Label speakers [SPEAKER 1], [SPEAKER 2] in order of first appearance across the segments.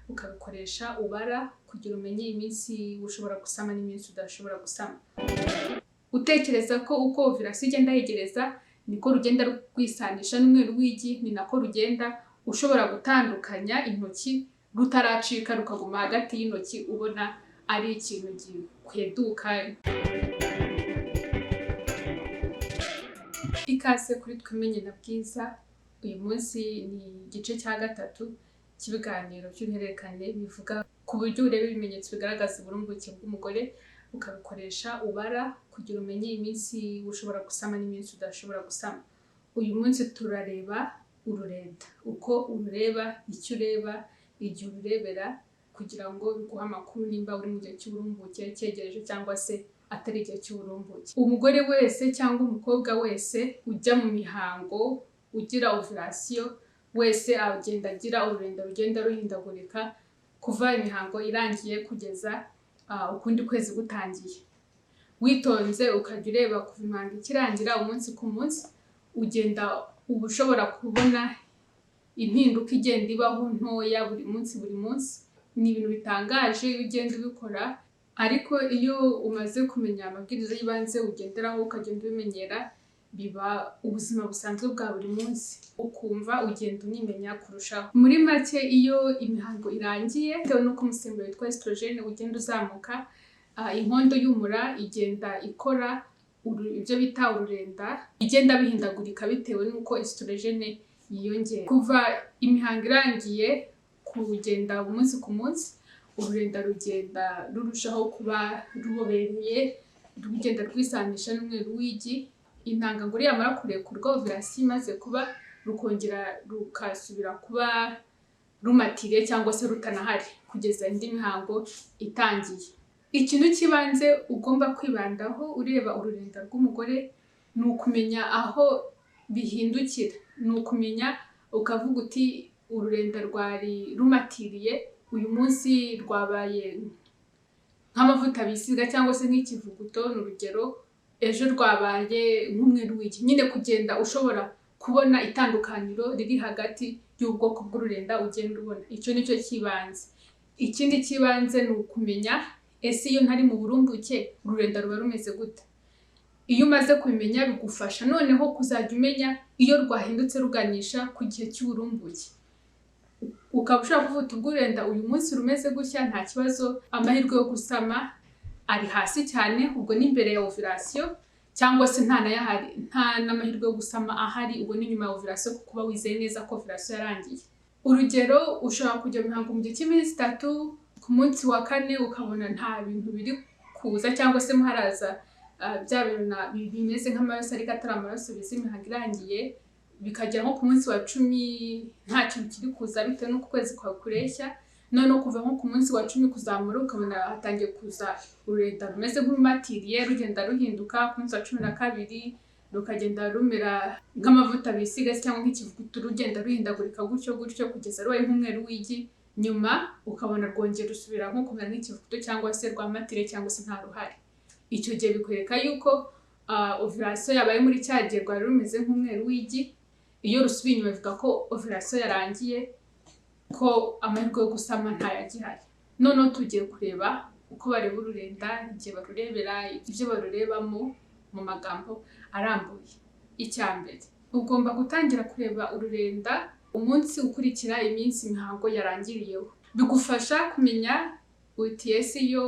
[SPEAKER 1] Ukabikoresha ubara kugira umenye iminsi ushobora gusama n'iminsi udashobora gusama. Utekereza ko uko ovulation igenda yegereza niko rugenda rwisanisha n'umweru w'igi, ni nako rugenda ushobora gutandukanya intoki rutaracika, rukaguma hagati y'intoki, ubona ari ikintu gikweduka. Ikaze kuri Twimenye na Bwiza. Uyu munsi ni igice cya gatatu cy'ibiganiro by'uruhererekane bivuga ku buryo ureba ibimenyetso bigaragaza uburumbuke bw'umugore, ukabikoresha ubara kugira umenye iminsi ushobora gusama n'iminsi udashobora gusama. Uyu munsi turareba ururenda, uko urureba, icyo ureba, igihe ururebera, kugira ngo biguhe amakuru nimba uri mu gihe cy'uburumbuke cyegereje cyangwa se atari igihe cy'uburumbuke. Umugore wese cyangwa umukobwa wese ujya mu mihango, ugira ovulation wese, agenda agira ururenda rugenda ruhindagurika kuva imihango irangiye kugeza ukundi kwezi gutangiye. Witonze ukajya ureba kuva imihango ikirangira umunsi ku munsi, ugenda uba ushobora kubona impinduka igenda ibaho ntoya buri munsi buri munsi. Ni ibintu bitangaje iyo ugenda ubikora, ariko iyo umaze kumenya amabwiriza y'ibanze ugenderaho, ukagenda ubimenyera, biba ubuzima busanzwe bwa buri munsi, ukumva ugenda unimenya kurushaho. Muri make, iyo imihango irangiye, bitewe n'uko umusemburo witwa estrogen ugenda uzamuka, inkondo y'umura igenda ikora ibyo bita ururenda, igenda bihindagurika bitewe n'uko estrogen yiyongera. Kuva imihango irangiye kugenda umunsi ku munsi, ururenda rugenda rurushaho kuba rubobereye, rugenda rwisanisha n'umweru w'igi. Intangangore yamara kurekurwa, ovulation imaze kuba, rukongera rukasubira kuba rumatiriye cyangwa se rutanahari kugeza indi mihango itangiye. Ikintu cy'ibanze ugomba kwibandaho ureba ururenda rw'umugore ni ukumenya aho bihindukira, ni ukumenya ukavuga uti: "Ururenda rwari rumatiriye, uyu munsi rwabaye nk'amavuta bisiga cyangwa se nk'ikivuguto, ni urugero, ejo rwabaye nk'umweru w'igi." Nyine kugenda ushobora kubona itandukaniro riri hagati y'ubwoko bw'ururenda ugenda ubona, icyo ni cyo cy'ibanze. Ikindi cy'ibanze ni ukumenya: ese iyo ntari mu burumbuke ururenda ruba rumeze gute? Iyo umaze kubimenya, bigufasha noneho kuzajya umenya iyo rwahindutse ruganisha ku gihe cy'uburumbuke, ukaba ushobora kuvuga uti: "Ubwo ururenda uyu munsi rumeze gutya, nta kibazo, amahirwe yo gusama ari hasi cyane, ubwo ni imbere ya ovulation, cyangwa se nta nayahari, nta n'amahirwe yo gusama ahari, ubwo ni nyuma ya ovulation," kuko uba wizeye neza ko ovulation yarangiye. Urugero, ushobora kujya mu mihango mu gihe cy'iminsi 3, ku munsi wa kane ukabona nta bintu biri kuza cyangwa se haraza bya bintu bimeze nk'amaraso ariko atari amaraso biza imihango irangiye, bikagera nko ku munsi wa 10 nta kintu kiri kuza bitewe n'uko ukwezi kwawe kureshya. Noneho kuva nko ku munsi wa 10 kuzamura, ukabona hatangiye kuza ururenda rumeze nk'urumatiriye, rugenda ruhinduka, ku munsi wa 12 rukagenda rumera nk'amavuta bisiga se cyangwa nk'ikivuguto, rugenda ruhindagurika gutyo gutyo kugeza rubaye nk'umweru w'igi. Nyuma ukabona rwongera rusubira nko kumera nk'ikivuguto cyangwa se rwamatire cyangwa se nta ruhare. Icyo gihe bikwereka yuko ovulation yabaye muri cya gihe rwari rumeze nk'umweru w'igi. Iyo rusubiye inyuma, bivuga ko ovulation yarangiye, ko amahirwe yo gusama ntayagihari. Noneho tugiye kureba uko bareba ururenda, igihe barurebera, ibyo barurebamo mu magambo arambuye. Icya mbere, ugomba gutangira kureba ururenda umunsi ukurikira iminsi imihango yarangiriyeho. Bigufasha kumenya uti: "Ese iyo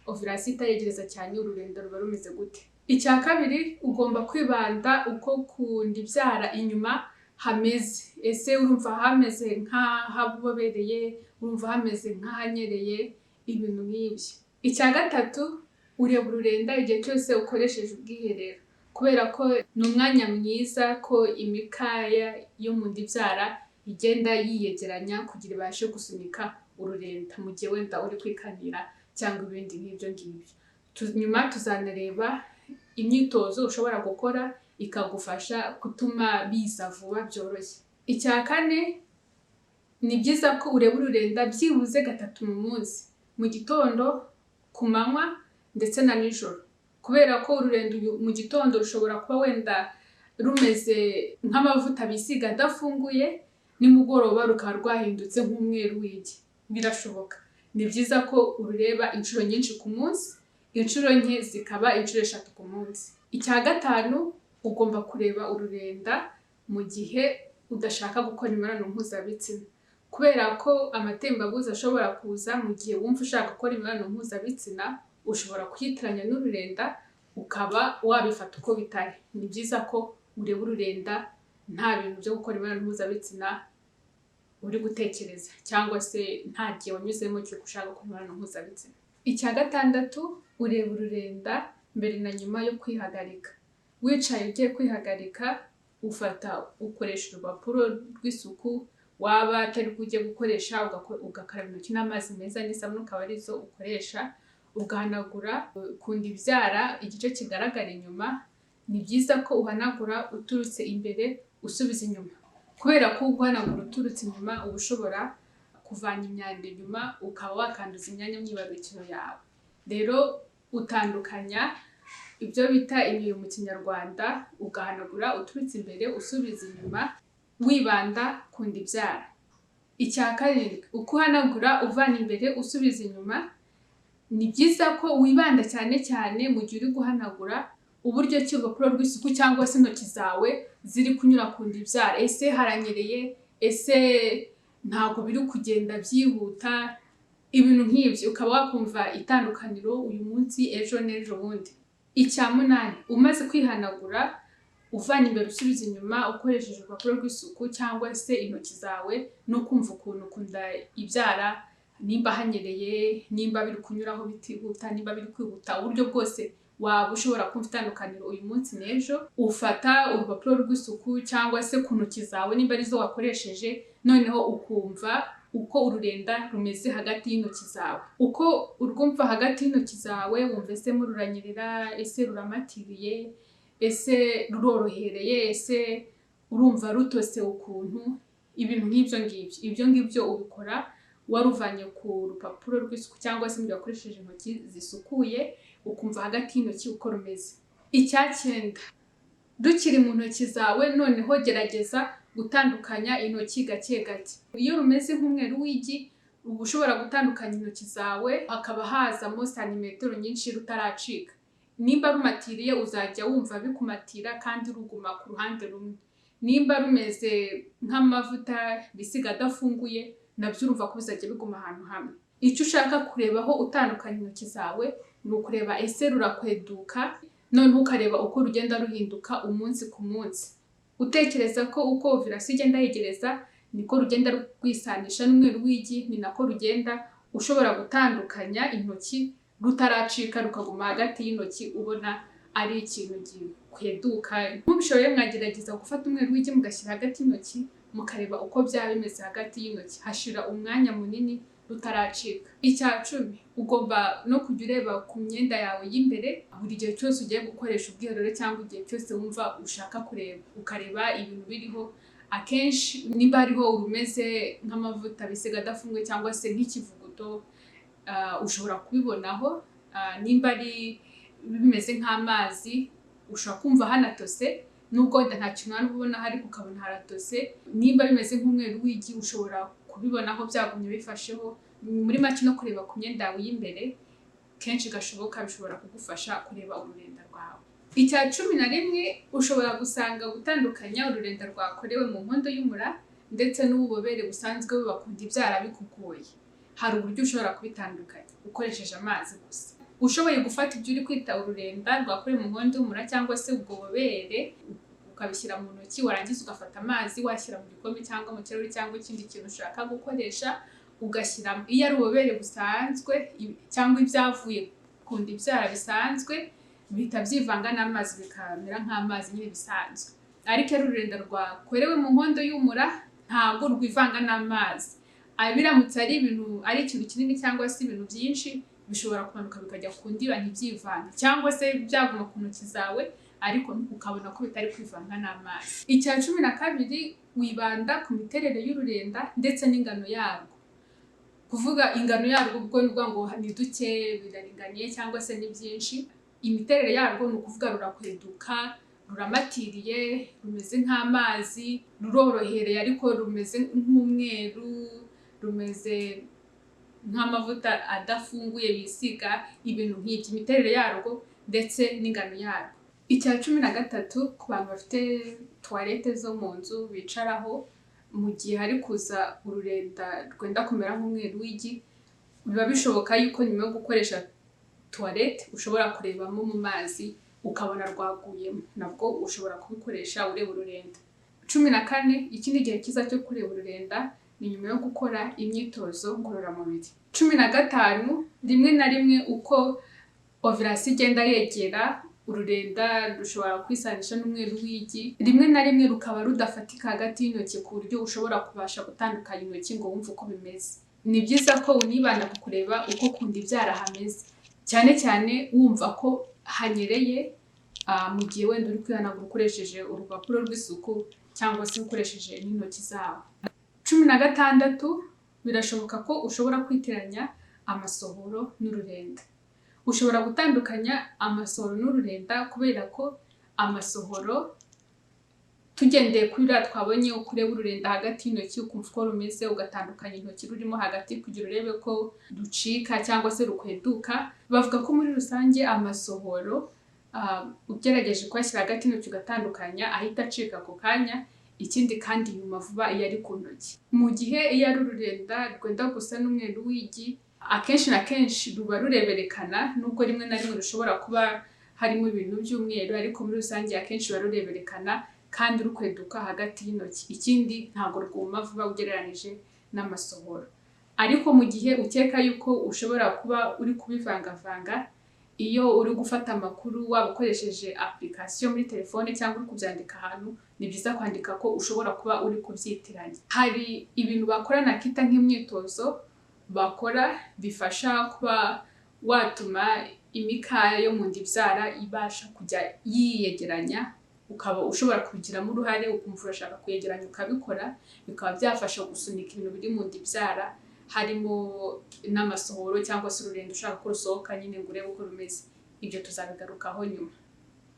[SPEAKER 1] ovulation itayegereza cyane, ururenda ruba rumeze gute?" Icya kabiri, ugomba kwibanda uko ku nda ibyara inyuma hameze. Ese urumva hameze nk'ahabobereye? Urumva hameze nk'ahanyereye? Ibintu nk'ibyo. Icya gatatu, ureba ururenda igihe cyose ukoresheje ubwiherero, kubera ko ni umwanya mwiza ko imikaya yo mu nda ibyara igenda yiyegeranya kugira ibashe gusunika ururenda mu gihe wenda uri kwikanira cyangwa ibindi nk'ibyo ngibyo. Nyuma tuzanareba imyitozo ushobora gukora ikagufasha gutuma biza vuba byoroshye. Icya kane, ni byiza ko ureba ururenda byibuze gatatu mu munsi: mu gitondo, ku manywa ndetse na nijoro, kubera ko ururenda mu gitondo rushobora kuba wenda rumeze nk'amavuta bisiga adafunguye, nimugoroba rukaba rwahindutse nk'umweru w'igi. Birashoboka. Ni byiza ko urureba inshuro nyinshi ku munsi, inshuro nke zikaba inshuro 3 ku munsi. Icya gatanu, ugomba kureba ururenda mu gihe udashaka gukora imibonano mpuzabitsina, kubera ko amatembabuzi ashobora kuza mu gihe wumva ushaka gukora imibonano mpuzabitsina, ushobora kuyitiranya n'ururenda ukaba wabifata uko bitari. Ni byiza ko ureba ururenda nta bintu byo gukora imibonano mpuzabitsina uri gutekereza, cyangwa se nta gihe wanyuzemo cy'uko ushaka gukora imibonano mpuzabitsina. Icya gatandatu, ureba ururenda mbere na nyuma yo kwihagarika. Wicaye ugiye kwihagarika, ufata ukoresha urupapuro rw'isuku, waba atari rwo ugiye gukoresha ugakaraba intoki n'amazi meza n'isabune ukaba arizo ukoresha, ugahanagura ku nda ibyara igice kigaragara inyuma. Ni byiza ko uhanagura uturutse imbere usubiza inyuma, kubera ko guhanagura uturutse inyuma uba ushobora kuvana imyanda inyuma ukaba wakanduza imyanya myibarukiro yawe. Rero utandukanya ibyo bita imyeyo mu Kinyarwanda, ugahanagura uturutse imbere usubiza inyuma, wibanda ku nda ibyara. Icya karindwi, uko uhanagura uvana imbere usubiza inyuma, ni byiza ko wibanda cyane cyane mu gihe uri guhanagura uburyo ki urupapuro rw'isuku cyangwa se intoki zawe ziri kunyura ku nda ibyara. Ese haranyereye? Ese ntabwo biri kugenda byihuta? Ibintu nk'ibyo, ukaba wakumva itandukaniro uyu munsi, ejo n'ejo bundi. Icya munani, umaze kwihanagura uvana imbere usubiza inyuma ukoresheje urupapuro rw'isuku cyangwa se intoki zawe, no kumva ukuntu ukunda ibyara, nimba hanyereye, nimba biri kunyuraho bitihuta, nimba biri kwihuta, uburyo bwose waba ushobora kumva itandukaniro uyu munsi n'ejo. Ufata urupapuro rw'isuku cyangwa se ku ntoki zawe nimba arizo wakoresheje, noneho ukumva uko ururenda rumeze hagati y'intoki zawe. Uko urwumva hagati y'intoki zawe, wumva ese ruranyerera, ese ruramatiriye, ese rurorohereye, ese urumva rutose ukuntu, ibintu nk'ibyo ngibyo. Ibyo ngibyo ubikora waruvanye ku rupapuro rw'isuku cyangwa se mu gihe wakoresheje intoki zisukuye, ukumva hagati y'intoki uko rumeze. Icya cyenda, rukiri mu ntoki zawe, noneho gerageza gutandukanya intoki gake gake. Iyo rumeze nk'umweru w'igi, uba ushobora gutandukanya intoki zawe hakaba hazamo santimetero nyinshi rutaracika. Nimba rumatiriye uzajya wumva bikumatira kandi ruguma ku ruhande rumwe. Nimba rumeze nk'amavuta bisiga adafunguye, nabyo urumva ko bizajya biguma ahantu hamwe. Icyo ushaka kurebaho utandukanya intoki zawe ni ukureba ese rurakweduka, noneho ukareba uko rugenda ruhinduka umunsi ku munsi. Utekereza ko uko ovirasiyo igenda yegereza niko rugenda rwisanisha n'umweru w'igi, ni nako rugenda ushobora gutandukanya intoki rutaracika, rukaguma hagati y'intoki ubona ari ikintu gikweduka. Mubishoboye mwagerageza gufata umweru w'igi mugashyira hagati y'intoki, mukareba uko byaba bimeze hagati y'intoki. Hashira umwanya munini rutaracika. Icya 10, ugomba no kujya ureba ku myenda yawe y'imbere buri gihe cyose ugiye gukoresha ubwiherero cyangwa igihe cyose wumva ushaka kureba, ukareba ibintu biriho. Akenshi nimba hariho urumeze nk'amavuta bisiga adafunguye cyangwa se nk'ikivuguto, ushobora kubibonaho. Nimba ari bimeze nk'amazi, ushobora kumva hanatose, nubwo wenda nta kintu wari ubona ariko ukabona haratose. Nimba bimeze nk'umweru w'igi, ushobora kubibonaho byagumye bifasheho. Muri make no kureba ku myenda yawe y'imbere kenshi gashoboka bishobora kugufasha kureba ururenda rwawe. Icya 11, ushobora gusanga gutandukanya ururenda rwakorewe mu nkondo y'umura ndetse n'ububobere busanzwe bubakunda ibyara bikugoye. Hari uburyo ushobora kubitandukanya ukoresheje amazi gusa. Ushoboye gufata ibyo uri kwita ururenda rwakorewe mu nkondo y'umura cyangwa se ubwo bubobere, ukabishyira mu ntoki, warangiza ugafata amazi washyira mu gikombe cyangwa mu kirahuri cyangwa ikindi kintu ushaka gukoresha, ugashyiramo. Iyo ari ububobere busanzwe cyangwa ibyavuye ku nda ibyara bisanzwe, bihita byivanga n'amazi bikamera nk'amazi nyine bisanzwe. Ariko iyo ari ururenda rwakorewe mu nkondo y'umura, ntabwo rwivanga n'amazi. Biramutse ari ibintu ari ikintu kinini cyangwa se ibintu byinshi, bishobora kumanuka bikajya ku ndiba ntibyivange, cyangwa se byaguma ku ntoki zawe ariko ukabona ko bitari kwivanga n'amazi. Icya 12, wibanda ku miterere y'ururenda ndetse n'ingano yarwo. Kuvuga ingano yarwo ubwo ni ukuvuga ngo ni duke, biraringaniye cyangwa se ni byinshi. Imiterere yarwo ni ukuvuga rurakweduka, ruramatiriye, rumeze nk'amazi, rurorohereye ariko rumeze nk'umweru, rumeze nk'amavuta adafunguye bisiga, ibintu nk'ibyo, imiterere yarwo ndetse n'ingano yarwo. Icya 13, ku bantu bafite toilette zo mu nzu bicaraho, mu gihe hari kuza ururenda rwenda kumera nk'umweru w'igi, biba bishoboka yuko nyuma yo gukoresha toilette ushobora kurebamo mu mazi ukabona rwaguyemo. Nabwo ushobora kubikoresha ureba ururenda. 14, ikindi gihe cyiza cyo kureba ururenda ni nyuma yo gukora imyitozo ngororamubiri. 15, rimwe na rimwe uko ovulation igenda yegera, ururenda rushobora kwisanisha n'umweru w'igi, rimwe na rimwe rukaba rudafatika hagati y'intoki ku buryo ushobora kubasha gutandukanya intoki ngo wumve uko bimeze. Ni byiza ko unibanda ku kureba uko ku nda ibyara hameze, cyane cyane wumva ko hanyereye mu gihe wenda uri kwihanagura ukoresheje urupapuro rw'isuku cyangwa se ukoresheje n'intoki zawe. 16, birashoboka ko ushobora kwitiranya amasohoro n'ururenda. Ushobora gutandukanya amasohoro n'ururenda kubera ko amasohoro, tugendeye kuri uriya twabonye, uko ureba ururenda hagati y'intoki ukumva uko rumeze, ugatandukanya intoki rurimo hagati kugira urebe ko rucika cyangwa se rukweduka. Bavuga ko muri rusange amasohoro, ugerageje kuyashyira hagati y'intoki ugatandukanya, ahita acika ako kanya. Ikindi kandi yuma vuba iyo ari ku ntoki, mu gihe iyo ari ururenda rwenda gusa n'umweru w'igi, akenshi na kenshi ruba rureberekana, nubwo rimwe na rimwe rushobora kuba harimo ibintu by'umweru, ariko muri rusange akenshi ruba rureberekana kandi rukweduka hagati y'intoki. Ikindi, ntabwo rwuma vuba ugereranije n'amasohoro. Ariko mu gihe ukeka yuko ushobora kuba uri kubivangavanga, iyo uri gufata amakuru, waba ukoresheje application muri telefone cyangwa uri kubyandika ahantu, ni byiza kwandika ko ushobora kuba uri kubyitiranya. Hari ibintu bakora nakita nk'imyitozo bakora bifasha kuba watuma imikaya yo mu nda ibyara ibasha kujya yiyegeranya, ukaba ushobora kubigiramo uruhare, ukumva urashaka kuyegeranya ukabikora, bikaba byafasha gusunika ibintu biri mu nda ibyara, harimo n'amasohoro cyangwa se ururenda ushaka ko rusohoka nyine ngo urebe uko rumeze. Ibyo tuzabigarukaho nyuma.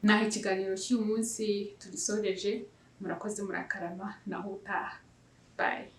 [SPEAKER 1] Naho ikiganiro cy'uyu munsi tugisoreje. Murakoze, murakarama, naho utaha, bye.